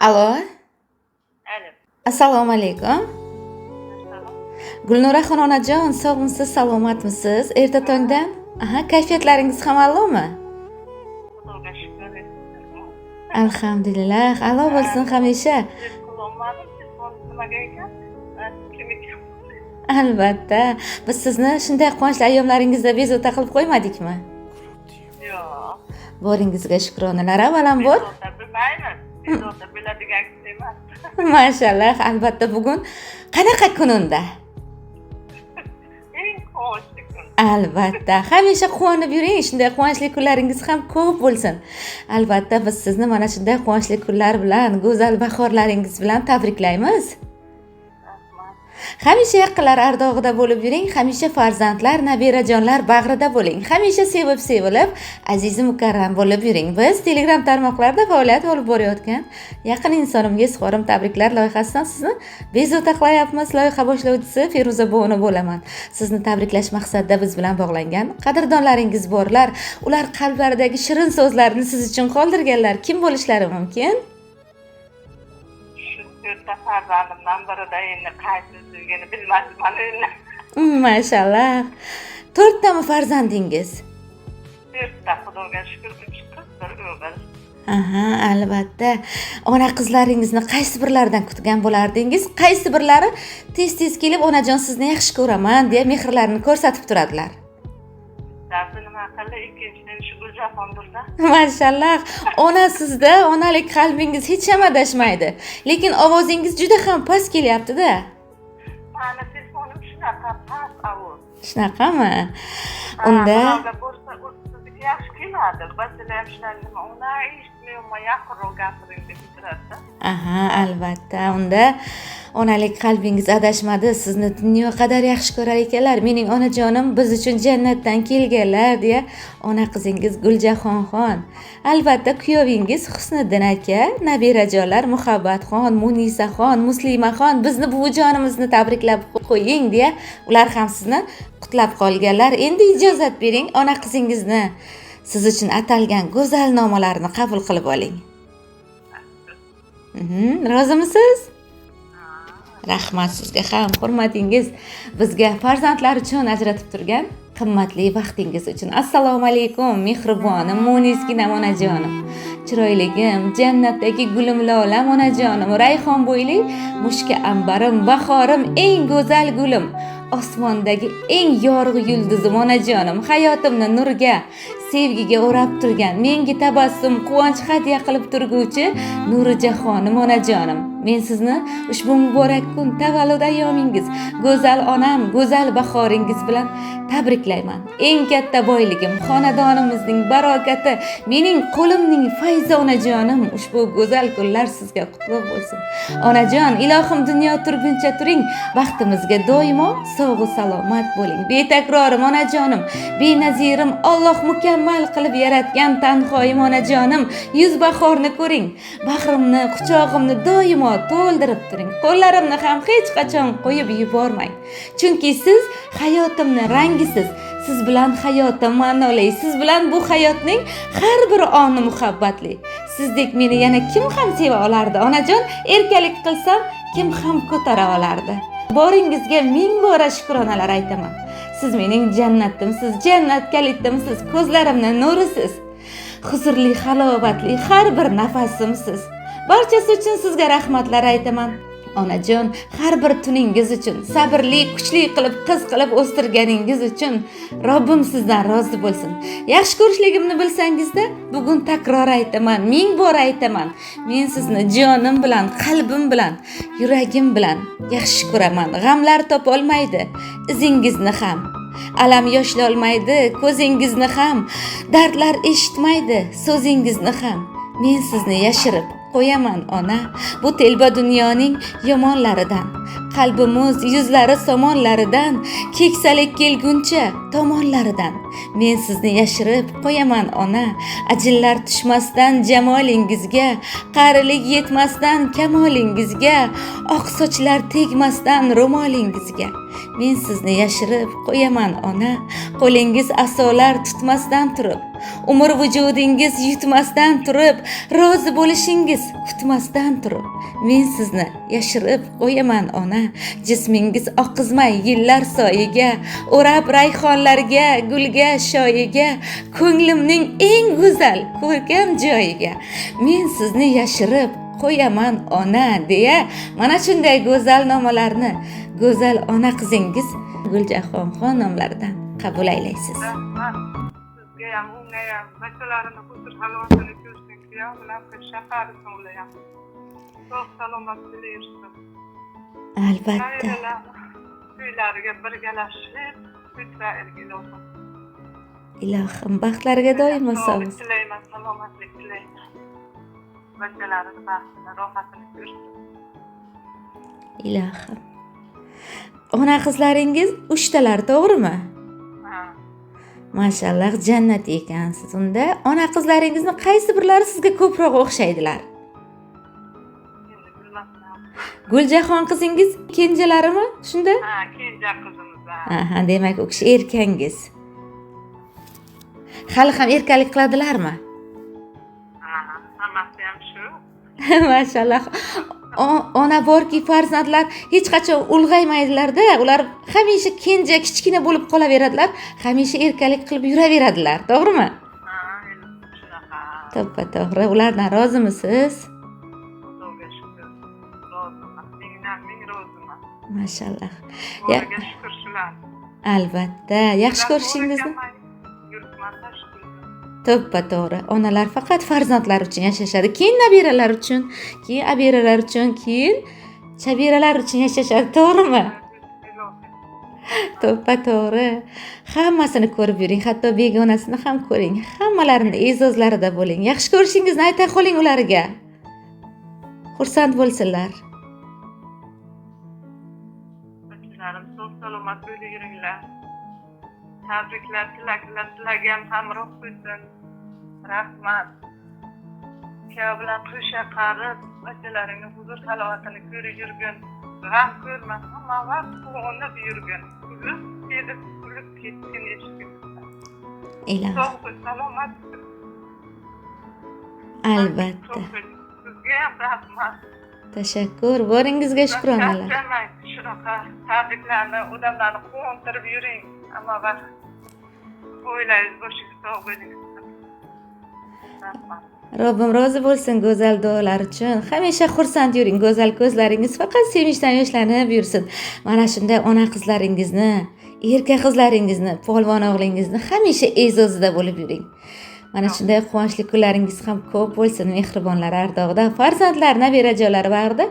Alo. Alo. Assalomu alaykum. Salom. Gulnuraxon onajon, sog'misiz, salomatmisiz? Erta tongdan? Aha, kayfiyatlaringiz ham a'lomi? Xudoga shukur. Alhamdulillah, a'lo bo'lsin hamisha. Qilolmadim, telefon nimaga ekan? Kim ekan? Albatta, biz sizni shunday quvonchli ayyomlaringizda bezovta qilib qo'ymadikmi? Yo'q. Boringizga shukronalar avvalambor. Bezovta bilmaymiz. Bezovta biladigan kishi emas. Mashallah, albatta, bugun qanaqa kun unda? Eng quvonchli kun. Albatta, hamisha quvonib yuring, shunday quvonchli kunlaringiz ham ko'p bo'lsin. Albatta, biz sizni mana shunday quvonchli kunlar bilan, go'zal bahorlaringiz bilan tabriklaymiz. Rahmat. Hamisha yaqinlar ardog'ida bo'lib yuring, hamisha farzandlar, nabirajonlar bag'rida bo'ling. Hamisha sevib sevilib, azizi mukarram bo'lib yuring. Biz Telegram tarmoqlarida faoliyat olib borayotgan yaqin insonimga izhorim tabriklar loyihasidan sizni bezovta qilayapmiz. Loyiha boshlovchisi Feruza Bonu bo'laman. Sizni tabriklash maqsadida biz bilan bog'langan qadrdonlaringiz borlar. Ular qalblaridagi shirin so'zlarni siz uchun qoldirganlar. Kim bo'lishlari mumkin? Shu to'rtta farzandimdan birida, endi qaysiligini bilmasman endi. Mashallah. To'rttami farzandingiz? To'rtta, Xudoga shukur, uch qiz, bir o'g'il. Aha, albatta. Ona qizlaringizni qaysi birlaridan kutgan bo'lardingiz? Qaysi birlari tez-tez kelib, "Onajon, sizni yaxshi ko'raman", deya mehrlarini ko'rsatib turadilar? Bittasi nima qildi, ikkinchisi shu Guljahondirda. Mashallah. Ona sizda, onalik qalbingiz hech ham adashmaydi. Lekin ovozingiz juda ham past kelyapti-da. Mani telefonim shunaqa past ovoz. Shunaqami? Unda Birovga bo'lsa, sizniki yaxshi keladi. Ba'zilar ham shunaqa nima, uni eshitmayapman, yaqinroq gapiring deb turadi. Aha, albatta. Unda onalik qalbingiz adashmadi. Sizni dunyo qadar yaxshi ko'rar ekanlar. "Mening onajonim biz uchun jannatdan kelganlar", deya ona qizingiz Guljahonxon. Albatta, kuyovingiz Husniddin aka, nabirajonlar Muhabbatxon, Munisaxon, Muslimaxon, bizni buvijonimizni tabriklab qo'ying, deya ular ham sizni qutlab qolganlar. Endi ijozat bering, ona qizingizni siz uchun atalgan go'zal nomalarni qabul qilib oling. Rozimisiz? Rahmat sizga ham, hurmatingiz, bizga farzandlar uchun ajratib turgan qimmatli vaqtingiz uchun. Assalomu alaykum, mehribonim, munisginam onajonim. Chiroyligim, jannatdagi gulim, lolam onajonim, rayhon bo'yli mushka ambarim, bahorim, eng go'zal gulim, osmondagi eng yorug' yulduzim onajonim, hayotimni nurga, sevgiga o'rab turgan, menga tabassum, quvonch hadya qilib turguvchi nuri jahonim onajonim. Men sizni ushbu muborak kun, tavallud ayyomingiz, go'zal onam, go'zal bahoringiz bilan tabriklayman. Eng katta boyligim, xonadonimizning barokati, mening qo'limning fayzi onajonim, ushbu go'zal kunlar sizga qutlug' bo'lsin. Onajon, ilohim dunyo turguncha turing, baxtimizga doimo sog'u salomat bo'ling. Betakrorim onajonim, benazirim, Alloh mukammal qilib yaratgan tanhoyim onajonim, yuz bahorni ko'ring. Bag'rimni, quchog'imni doimo to'ldirib turing. Qo'llarimni ham hech qachon qo'yib yubormang. Chunki siz hayotimni rangisiz. Siz bilan hayotim ma'noli, siz bilan bu hayotning har bir oni muhabbatli. Sizdek meni yana kim ham seva olardi? Onajon, erkalik qilsam, kim ham ko'tara olardi? Boringizga ming bora shukronalar aytaman. Siz mening jannatimsiz, jannat kalitimsiz, ko'zlarimni nurisiz. Huzurli, halovatli har bir nafasimsiz. Barchasi uchun sizga rahmatlar aytaman. Onajon, har bir tuningiz uchun, sabrli, kuchli qilib, qiz qilib o'stirganingiz uchun Robbim sizdan rozi bo'lsin. Yaxshi ko'rishligimni bilsangizda, bugun takror aytaman, ming bor aytaman. Men sizni jonim bilan, qalbim bilan, yuragim bilan yaxshi ko'raman. G'amlar topolmaydi izingizni ham. Alam yoshlolmaydi ko'zingizni ham. Dardlar eshitmaydi so'zingizni ham. Men sizni yashirib qo'yaman ona, bu telba dunyoning yomonlaridan, qalbimiz yuzlari somonlaridan, keksalik kelguncha tomonlaridan. Men sizni yashirib qo'yaman ona, ajinlar tushmasdan jamolingizga, qarilik yetmasdan kamolingizga, oq sochlar tegmasdan ro'molingizga. Men sizni yashirib qo'yaman ona, qo'lingiz asolar tutmasdan turib. Umr vujudingiz yutmasdan turib, rozi bo'lishingiz kutmasdan turib, men sizni yashirib qo'yaman ona. Jismingiz oqizmay yillar soyiga, o'rab rayhonlarga, gulga, shoyiga, ko'nglimning eng go'zal ko'rkam joyiga men sizni yashirib qo'yaman ona, deya mana shunday go'zal nomalarni go'zal ona qizingiz Guljahon xonimlardan qabul aylaysiz. Rahmat. Sizga ham, unga ham, bachalarini huzur halovatini ko'rsin, kuyov bilan qo'sha qarisin ular ham. Sog' salomat bo'laversin. Albatta. Nabiralar to'ylariga birgalashib, o'tsa ilohim. Ilohim baxtlariga doimo Sog'lik sog'lik. tilayman, salomatlik tilayman. Bachalarini baxtini, rohatini ko'rsin. Ilohim. Ona qizlaringiz uchtalar, to'g'rimi? Ha. Mashalloh, jannat ekansiz. Unda ona qizlaringizni qaysi birlari sizga ko'proq o'xshaydilar? Endi bilmasam. Guljahon qizingiz kenjalarimi shunda? Ha, kenja qizimiz. Ha. Aha, demak u kishi erkangiz. Hali ham erkalik qiladilarmi? Ha, hammasi ham shu. Mashalloh. Ona borki, farzandlar hech qachon ulg'aymaydilarda, ular hamisha kenja, kichkina bo'lib qolaveradilar, hamisha erkalik qilib yuraveradilar, to'g'rimi? Ha, endi shunaqa. To'ppa to'g'ri. Ulardan rozimisiz? Xudoga shukur. Roziman. Mingdan ming roziman. Mashalloh. Xudoga shukur shular. Albatta, yaxshi ko'rishingizni Yuribman-da shukur. To'ppa to'g'ri. Onalar faqat farzandlar uchun yashashadi, keyin nabiralar uchun, keyin abiralar uchun, keyin chabiralar uchun yashashadi, to'g'rimi? To'ppa to'g'ri. Hammasini ko'rib yuring, hatto begonasini ham ko'ring. Hammalarini e'zozlarida bo'ling. Yaxshi ko'rishingizni ayta qoling ularga. Xursand bo'lsinlar. Bachalarim sog' salomat bo'lib yuringlar. Tabriklar, tilaklar, tilagim hamroh bo'lsin. Rahmat. Kuyov bilan qo'sha qarib, bachalaringni huzur halovatini ko'rib yurgin. G'am ko'rma, hamma vaqt quvonib yurgin. Kulib kelib, kulib ketgin eshigimizdan. Ilohim. Sog' bo'l, salomat bo'l. Albatta. Sizga ham rahmat. Tashakkur. Boringizga shukronalar. Charchamang, shunaqa tabriklarni, odamlarni quvontirib yuring. Hamma vaqt o'ylaymiz, boshingiz sog' bo'ling. Rahmat. Robbim rozi bo'lsin go'zal duolar uchun. Hamisha xursand yuring, go'zal ko'zlaringiz faqat sevinchdan yoshlanib yursin. Mana shunday ona qizlaringizni, erka qizlaringizni, polvon o'g'lingizni hamisha e'zozida bo'lib yuring. Mana shunday quvonchli kunlaringiz ham ko'p bo'lsin, mehribonlar ardog'ida, farzandlar, nabirajonlar bag'rida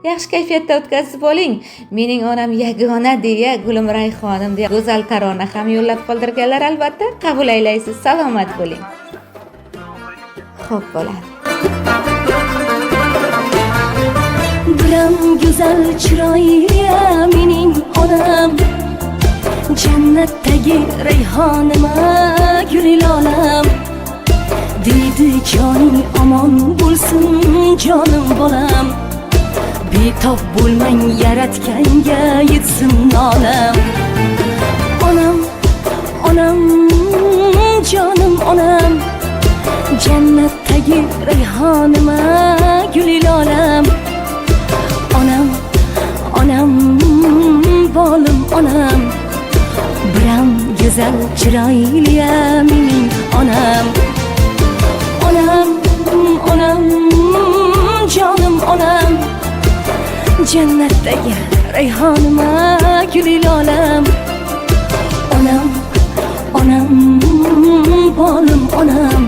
yaxshi kayfiyatda o'tkazib oling. Mening onam yagona deya Gulim Rayhonim deya go'zal tarona ham yo'llab qoldirganlar, albatta qabul aylaysiz. Salomat bo'ling. Xo'p bo'ladi. Biram go'zal chiroyli mening onam, jannatdagi rayhonim, gul lolam. Deydi joning omon bo'lsin jonim bolam, betob bo'lmang yaratganga yetsin nolam. Onam, onam, jonim onam, jannatdagi rayhonim, gul lolam. Onam, onam, bolim onam, biram go'zal chiroyli mening onam. Onam, onam, jonim onam, jannatdagi rayhonim, gul lolam. Onam, onam, bolim onam,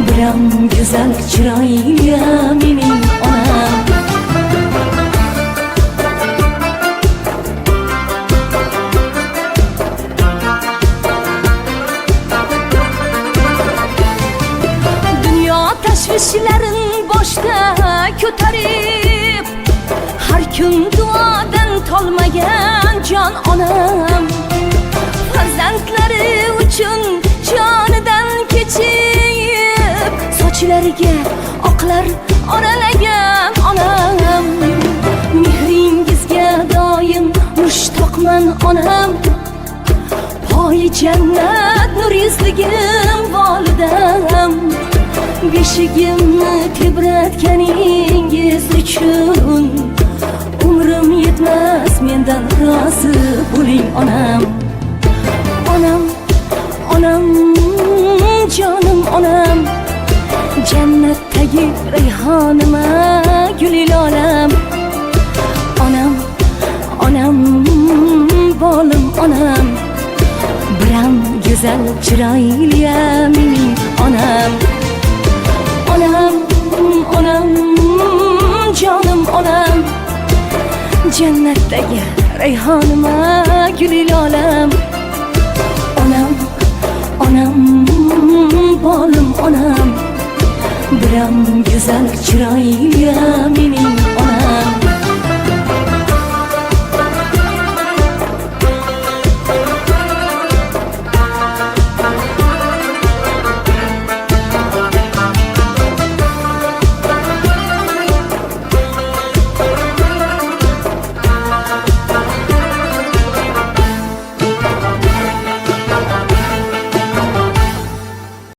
biram go'zal chiroyli mening onam. Dunyo tashvishlarin boshda ko'tarib, har kun duodan tolmagan jon onam, farzandlari uchun jonidan kechib, sochlariga oqlar oralagan onam. Mehringizga doim mushtoqman onam, poy Joyi jannat, nur yuzligim volidam. Beshigimni tebratganingiz uchun umrim yetmas, mendan rozi bo'ling onam. Onam, onam, jonim onam, jannatdagi rayhonima, guli lolam. Onam, onam, bolim onam, biram go'zal chiroyli mening onam. Onam, onam, jonim onam, jannatdagi rayhonima, guli lolam. Onam, onam, bolim onam, biram go'zal chiroyli.